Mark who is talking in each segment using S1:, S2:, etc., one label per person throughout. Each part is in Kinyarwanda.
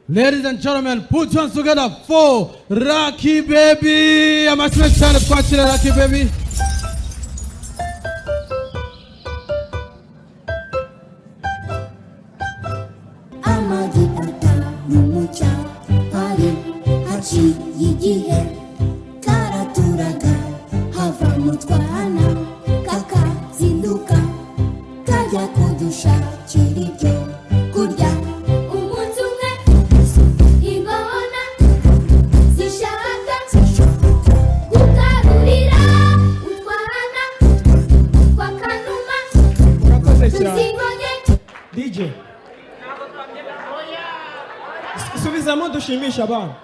S1: Ladies and gentlemen, put your hands together for Rocky Baby. Amashyi menshi cyane, twakira Rocky Baby.
S2: Amagi atanu mu cyari, haciye igihe karaturaga, hava mu twana, kakazinduka kajya kudushakira ibyo kurya. Umunsi umwe ingona zishaka gukarurira utwana twa kanuma.
S3: Murakoze cyane.
S2: Tuzibonye.
S3: DJ, subizamo dushimisha abana.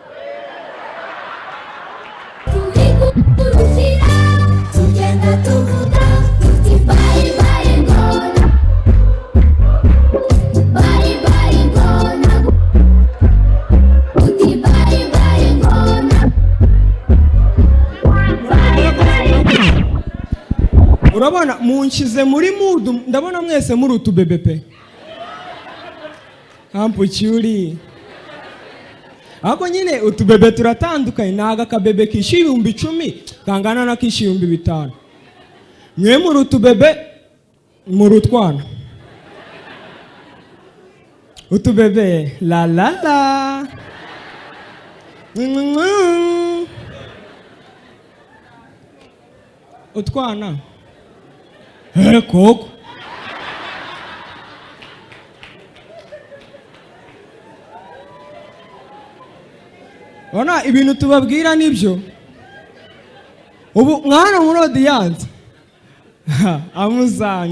S2: Turi kugurukira, tugenda tuvuga tuti: "Bye bye ngona, bye bye ngona," tuti: "Bye bye ngona, bye bye."
S3: Urabona munshyize muri mood, ndabona mwese muri utubebe pe, hampucyuri. Ariko nyine utubebe turatandukanye, ntabwo akabebe kishyuye 10,000 kangana n'akishyuye 5000. Mwe muri utubebe, muri utwana, utubebe la la la. Utwana koko. Urabona ibintu tubabwira nibyo. Ubu mwana muri audience amuza,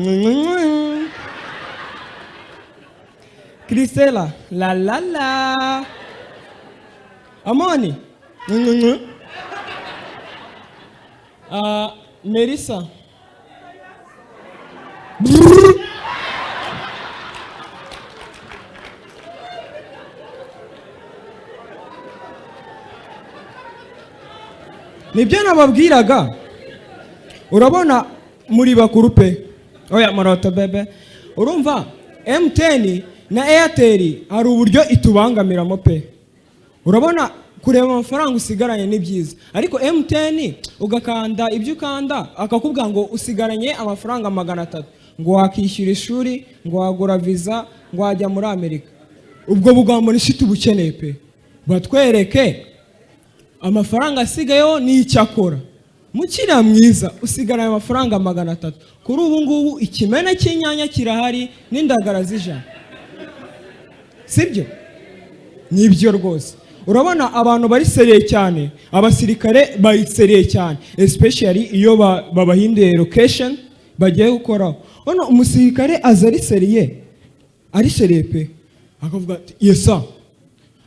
S3: Christella la la la, Amoni, Melissa. Brrr. Nibyo nababwiraga. Urabona muri bakuru pe, oya moroto bebe. Urumva MTN na Airtel hari uburyo itubangamiramo pe. Urabona kureba amafaranga usigaranye ni byiza, ariko MTN ugakanda ibyo ukanda, akakubwira ngo usigaranye amafaranga 300, ngo wakishyura ishuri, ngo wagura visa, ngo wajya muri Amerika. Ubwo bugambo ni shit ubukeneye pe. Batwereke amafaranga asigayeho n'icyo akora. Mukiriya mwiza, usigaranye amafaranga 300. Kuri ubu ngubu ikimene cy'inyanya kirahari n'indagara z'ijana, sibyo? Nibyo rwose. Urabona abantu bari sérieux cyane, abasirikare bari sérieux cyane, especially iyo babahinduye location bagiye gukoraho. Hano umusirikare aza ari sérieux, ari sérieux pe, akavuga ati: "Yes sir.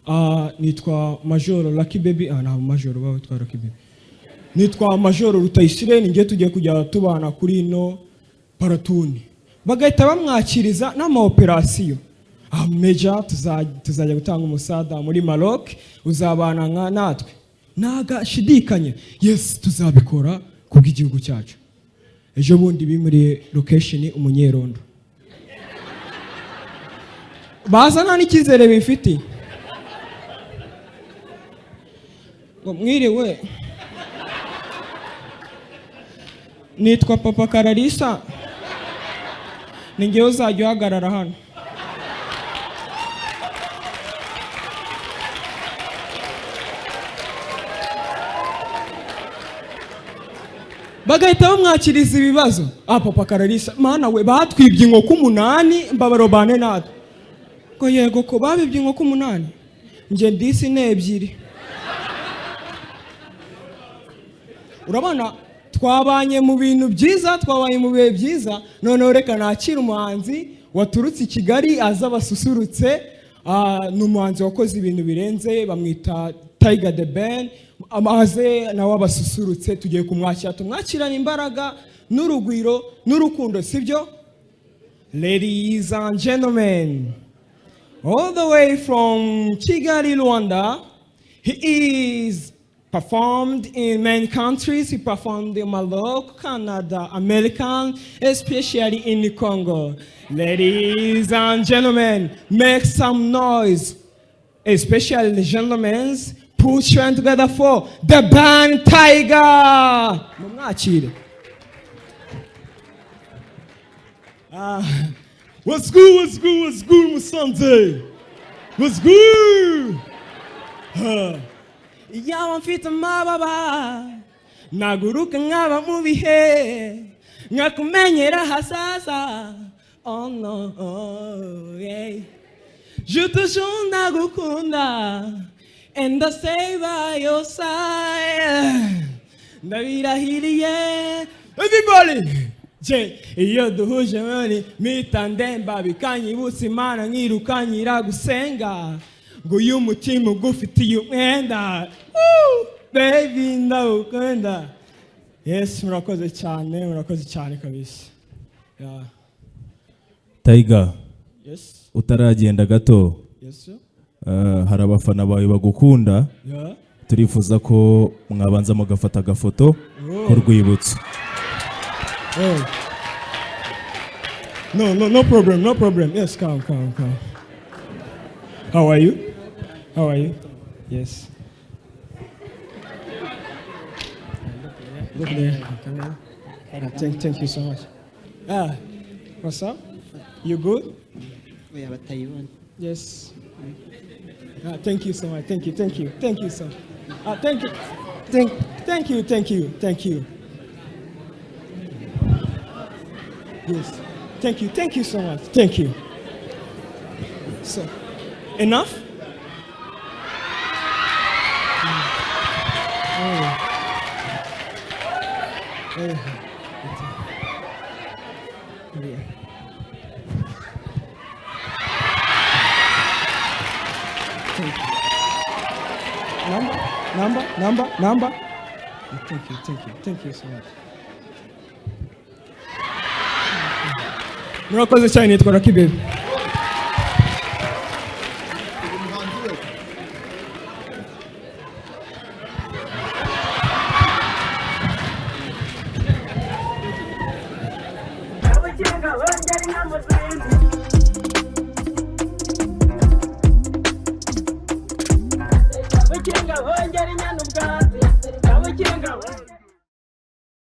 S3: Ah, nitwa Majoro Lucky Baby." Ah, ntabwo Majoro baba witwa Lucky Baby. "Nitwa Majoro Rutayisire, ni njye tugiye kujya tubana kuri ino platoon." Bagahita bamwakiriza n'ama operation. "Ah, Major, tuzajya gutanga umusada muri Maroc, uzabana nka natwe." Nagashidikanye: "Yes, tuzabikora kubw'igihugu cyacu." Ejo bundi bimuriye location umunyerondo, baza nta n'icyizere bifitiye, ngo: "Mwiriwe, nitwa Papa Kararisa, ni njyewe uzajya uhagarara hano." Bagahita bamwakiriza ibibazo: "Ah, Papa Kararisa, mana we, batwibye inkoko 8, mbabarobane natwe." Ngo: "Yego ko babibye inkoko 8, njye ndisi ni 2." Urabona twabanye mu bintu byiza, twabanye mu bihe byiza. Noneho reka nakire umuhanzi waturutse i Kigali, aza basusurutse. Ah, ni umuhanzi wakoze ibintu birenze, bamwita Tiger The Ben. Amaze nawe abasusurutse. Tugiye kumwakira, tumwakirana imbaraga n'urugwiro n'urukundo, sibyo? Ladies and gentlemen, all the way from Kigali, Rwanda, he is performed in many countries. He performed in Morocco, Canada, American, especially in Congo. Ladies and gentlemen, make some noise. Especially the gentlemen, put your hand together for the Band Tiger. Mumwakire. Ah, what's good, what's good, what's good, Musanze? What's good? Huh. Yaba mfite amababa naguruka nkaba mu bihe nkakumenyera hazaza. Oh no, oh, yeah. Je te jure, ndagukunda and I stay by your side, ndabirahiriye. Everybody Je, iyo duhuje muri mpita ndemba, bikanyibutsa Imana, nkirukanyira gusenga ngo uyu mutima ugufitiye umwenda. Woo! Baby, ndawukunda. Yes, murakoze cyane, murakoze cyane kabisa, yeah.
S4: Tiger.
S3: Yes.
S4: Utaragenda gato,
S3: Yes, sir.
S4: Hari abafana bawe bagukunda. Turifuza ko mwabanza mugafata agafoto k'urwibutso.
S3: Oh. No, no, no problem, no problem. Yes, come, come, come. How are you? How are you? Yes. Look there. Come here. Thank you so much. Ah, what's up? You good?
S5: Oya, batayibona.
S3: Yes. Ah, thank you so much. Thank you, thank you, thank you so. Ah, thank you, thank you, thank you, thank you. Yes. Thank you, thank you so much. Thank you. So, enough? Oh. Eh. Yeah. Thank you. Number, number, number, number. Thank you, thank you, thank you so much. Murakoze cyane, nitwa Rocky Baby.